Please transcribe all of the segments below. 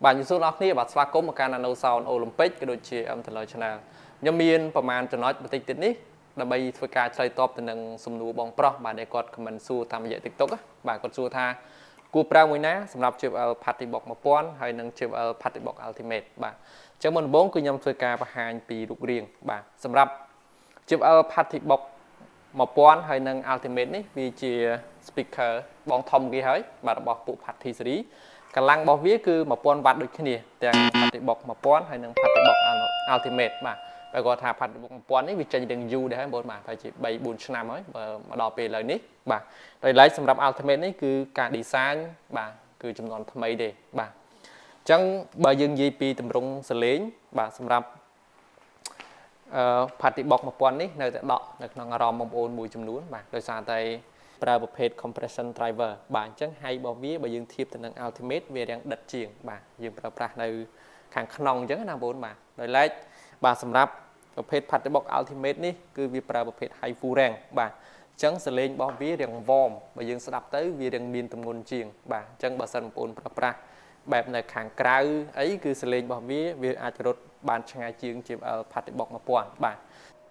បាទជំរាបសួរអ្នកគ្នាបាទស្វាគមន៍មកកាន់ Nano Sound Olympic ក៏ដូចជា M Taylor Channel ខ្ញុំមានប្រមាណចំណុចបន្តិចទៀតនេះដើម្បីធ្វើការឆ្លើយតបទៅនឹងសំណួរបងប្រុសបាទដែលគាត់ comment សួរតាមរយៈ TikTok បាទគាត់សួរថាគួរប្រើមួយណាសម្រាប់ JBL Party Box 1000ហើយនិង JBL Party Box Ultimate។ បាទអញ្ចឹងមុនដំបូងគឺខ្ញុំធ្វើការបង្ហាញពីរូបរាងបាទសម្រាប់ JBL Party Box 1000ហើយនិង Ultimate នេះវាជា speaker បងធំគេហើយបាទរបស់ពួក Party Series កម្លាំងរបស់វាគឺ1000វ៉ាត់ដូចគ្នាទាំង Party Box 1000ហើយនិង Party Box Ultimate។ បាទបើគាត់ថា Party Box 1000នេះវាចេញទាំងយូរដែរហើយបងបាទប្រហែលជា3 4ឆ្នាំហើយបើមកដល់ពេលឥឡូវនេះបាទដោយឡែកសម្រាប់ Ultimate នេះគឺការ design បាទគឺចំនួនថ្មីទេបាទអញ្ចឹងបើយើងនិយាយពីទម្រង់សំឡេងបាទសម្រាប់អឺ Party Box 1000នេះនៅតែដក់នៅក្នុងអារម្មណ៍បងប្អូនមួយចំនួនបាទដោយសារតែប្រើប្រភេទ compression driver បាទអញ្ចឹង high របស់វាបើយើងធៀបទៅនឹង Ultimate វារាងដិតជាងបាទយើងប្រើប្រាស់នៅខាងក្នុងអញ្ចឹងណាបងប្អូនបាទដោយឡែកបាទសម្រាប់ប្រភេទ Party Box Ultimate នេះគឺវាប្រើប្រភេទ high full range បាទអញ្ចឹងសំឡេងរបស់វារាង warm បើយើងស្ដាប់ទៅវារាងមានទម្ងន់ជាងបាទអញ្ចឹងបើសិនបងប្អូនប្រើប្រាស់បែបនៅខាងក្រៅអីគឺសំឡេងរបស់វាវាអាចរត់បានឆ្ងាយជាង JBL Party Box 1000បាទ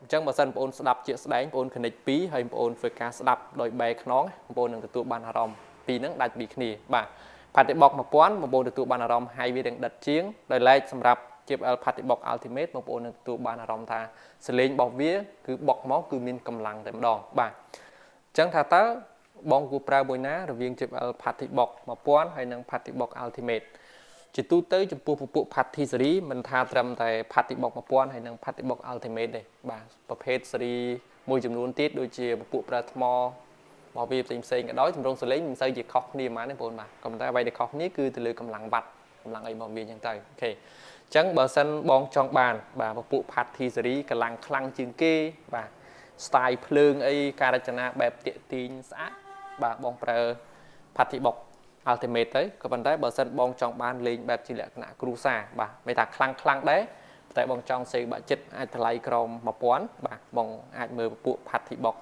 អញ្ចឹងបើសិនបងប្អូនស្ដាប់ជាក់ស្ដែងបងប្អូន connect 2ហើយបងប្អូនធ្វើការស្ដាប់ដោយបែរខ្នងបងប្អូននឹងទទួលបានអារម្មណ៍ពីរហ្នឹងដាច់ពីគ្នាបាទ Party Box 1000បងប្អូនទទួលបានអារម្មណ៍ high វានឹងដិតជាងដោយឡែកសម្រាប់ JBL Party Box Ultimate បងប្អូននឹងទទួលបានអារម្មណ៍ថាសំឡេងរបស់វាគឺបុកមកគឺមានកម្លាំងតែម្ដងបាទអញ្ចឹងថាតើបងគួរប្រើមួយណារវាង JBL Party Box 1000ហើយនិង Party Box Ultimate? ជាទូទៅចំពោះពពួក Party Series មិនថាត្រឹមតែ Party Box 1000ហើយនិង Party Box Ultimate ទេបាទប្រភេទ series មួយចំនួនទៀតដូចជាពពួកប្រើថ្ម របស់វាផ្សេងផ្សេងក៏ដោយទម្រង់សំឡេងមិនសូវជាខុសគ្នាប៉ុន្មានទេបងប្អូនបាទក៏ប៉ុន្តែអ្វីដែលខុសគ្នាគឺទៅលើកម្លាំងវ៉ាត់កម្លាំងអីរបស់វាអញ្ចឹងទៅOK អញ្ចឹងបើសិនបងចង់បានបាទពពួក Party Series កម្លាំងខ្លាំងជាងគេបាទ style ភ្លើងអីការរចនាបែបតាកទាញស្អាតបាទបងប្រើ Party Box Ultimate ទៅក៏ប៉ុន្តែបើសិនបងចង់បានលេងបែបជាលក្ខណៈគ្រួសារបាទមិនថាខ្លាំងខ្លាំងដែរតែបងចង់សេបាក់ចិត្តអាចថ្លៃក្រោម1000បាទបងអាចមើលពពួក Party Box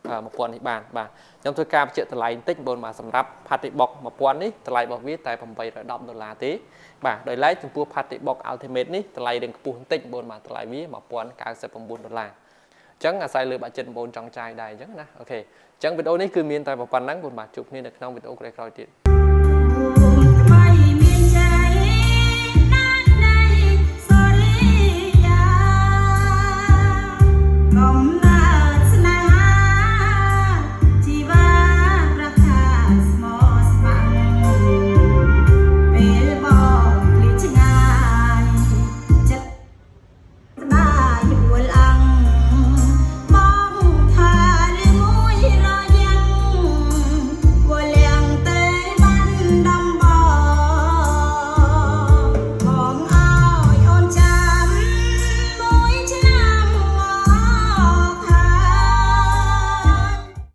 1000នេះបានបាទខ្ញុំធ្វើការបញ្ជាក់តម្លៃបន្តិចបងបាទសម្រាប់ Party Box 1000នេះតម្លៃរបស់វាតែ810ដុល្លារទេបាទដោយឡែកចំពោះ Party Box Ultimate នេះតម្លៃរៀងខ្ពស់បន្តិចបងបាទតម្លៃវា1099ដុល្លារអញ្ចឹងអាស្រ័យលើបាក់ចិត្តបងចង់ចាយដែរអញ្ចឹងណាOK អញ្ចឹងវីដេអូនេះគឺមានតែប៉ុណ្ណឹងបងបាទជួបគ្នានៅក្នុងវីដេអូក្រោយៗទៀត។